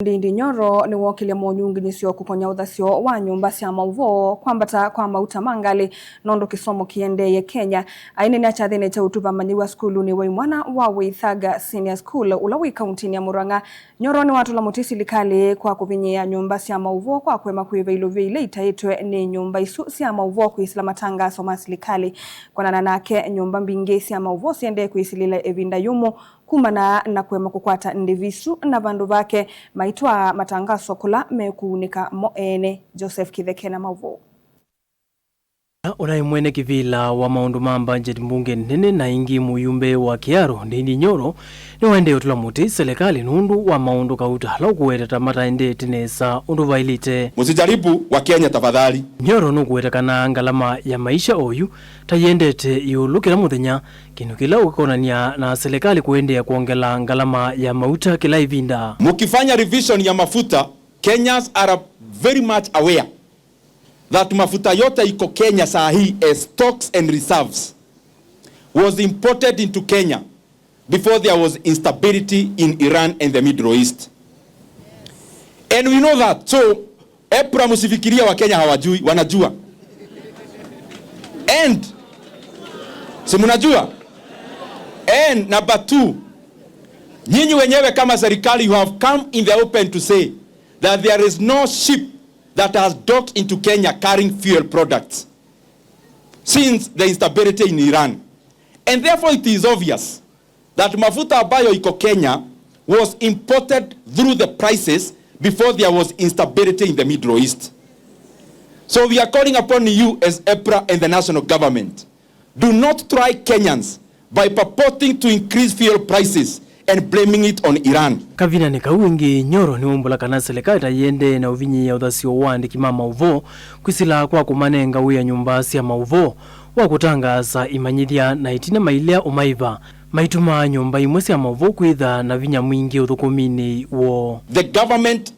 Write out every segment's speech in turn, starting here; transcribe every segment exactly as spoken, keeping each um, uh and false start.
Ndindi Nyoro nĩwookĩlya monyunginyĩsyo kũkonya ũthasyo wa nyũmba sya maũvoo, kwambata kwa mauta ma ngalĩ nũndũ kĩsomo kĩendeeye Kenya. Aineenea kyathĩnĩ kya ũtuva amanyĩw'a sukulunĩ wa imwana wa Wĩithaga Senior School, ũla wĩ kauntinĩ ya Murang'a, Nyoro nĩwatũla mũtĩ silikalĩ kwa kũvinyĩĩa nyũmba sya maũvoo kwa kũema kũĩva ilovia ila itaĩtwe nĩ nyũmba isu sya maũvoo kwĩsĩla matangaso ma silikalĩ. Kwonana nake, nyũmba mbingĩ sya maũvoo siendee kwĩsilĩla ĩvinda yũmũ kumana na kũema kũkwata ndĩvi isu, na vandũ vake maitwaa matangaso kũla mekũunĩka mo ene. Joseph Kĩtheke na maũvoo. Ũnaĩ mwene kĩvĩla wa maũndũ ma mbanjeti mbunge nene na ĩngĩ mũyumbe wa Kiharu, Ndindi Nyoro, nĩwaendee ũtũla mũtĩ silikalĩ nũndũ wa maũndũ kauta ala ũkũweta ta mataendete nesa ũndũ vaĩlĩte. Msijaribu wa Kenya tafadhali. Nyoro nũkũweta kana ngalama ya maisha oyu ta yĩendete ĩũlũ kĩla mũthenya, kĩndũ kĩla ũkonany'a na silikalĩ kũendeea kwongela ngalama ya mauta kĩla ĩvinda. Mkifanya revision ya mafuta, Kenyans are very much aware that mafuta yote iko Kenya saa hii as stocks and reserves was imported into Kenya before there was instability in Iran and the Middle East. And we know that. So, EPRA, msifikirie wa Kenya hawajui, wanajua. And, si mnajua? And number two, nyinyi wenyewe kama serikali, you have come in the open to say that there is no ship that has docked into Kenya carrying fuel products since the instability in Iran. And therefore it is obvious that mafuta ambayo iko Kenya was imported through the prices before there was instability in the Middle East. So we are calling upon you as EPRA and the national government, do not try Kenyans by purporting to increase fuel prices and blaming it on Iran. Kavindanĩ kau ĩngĩ, Nyoro nĩwaumbũla kana silikalĩ ta yĩendee na ũvinyĩĩa ũthasyo wa aandĩki ma maũvoo kwĩsĩla kwa kũmanenga wĩa nyũmba sya maũvoo wa kũtangaasa imanyĩthya na ĩtina mailea ũmaĩva, maitumaa nyũmba imwe sya maũvoo kwĩtha na vinya mwingĩ ũthũkũminĩ woo. The government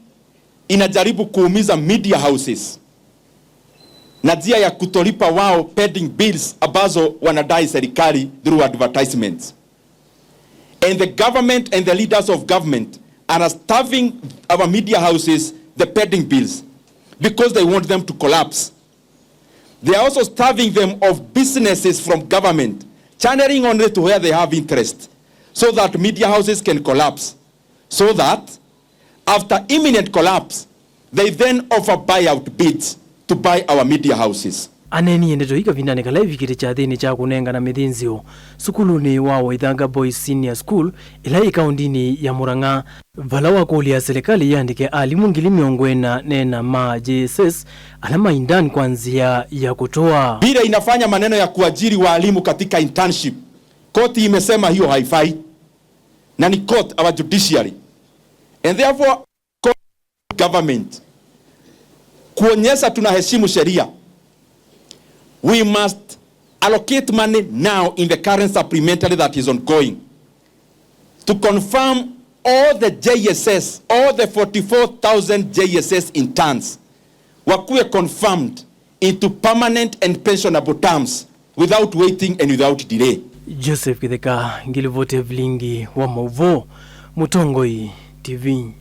inajaribu kuumiza media houses na njia ya kutolipa wao pending bills ambazo wanadai serikali through advertisements. And the government and the leaders of government are starving our media houses the pending bills because they want them to collapse. They are also starving them of businesses from government, channeling only to where they have interest, so that media houses can collapse, so that after imminent collapse, they then offer buyout bids to buy our media houses. Aneenie ndeto ii kavindanĩ kala ĩvikĩte kyathĩnĩ kya kũnengana mĩthĩnzĩo sukulunĩ wa Waithanga Boys Senior School, ĩla yĩ kaũndinĩ ya Murang'a, vala wakũlya silikalĩ yĩandĩke alimũ ngili mĩongo ĩna na ĩna ma J S S ala ma intern kwa nzĩa ya kũtũa. Vile inafanya maneno ya kuajiri waalimu katika internship, koti imesema hiyo haifai. Na ni court, our judiciary. And therefore, government kuonyesha tunaheshimu sheria, we must allocate money now in the current supplementary that is ongoing to confirm all the J S S, all the forty-four thousand J S S interns wakuwe confirmed into permanent and pensionable terms without waiting and without delay. Joseph Kĩtheka, ngilivoti ya vilingi wa maũvoo, Mũtongoi T V.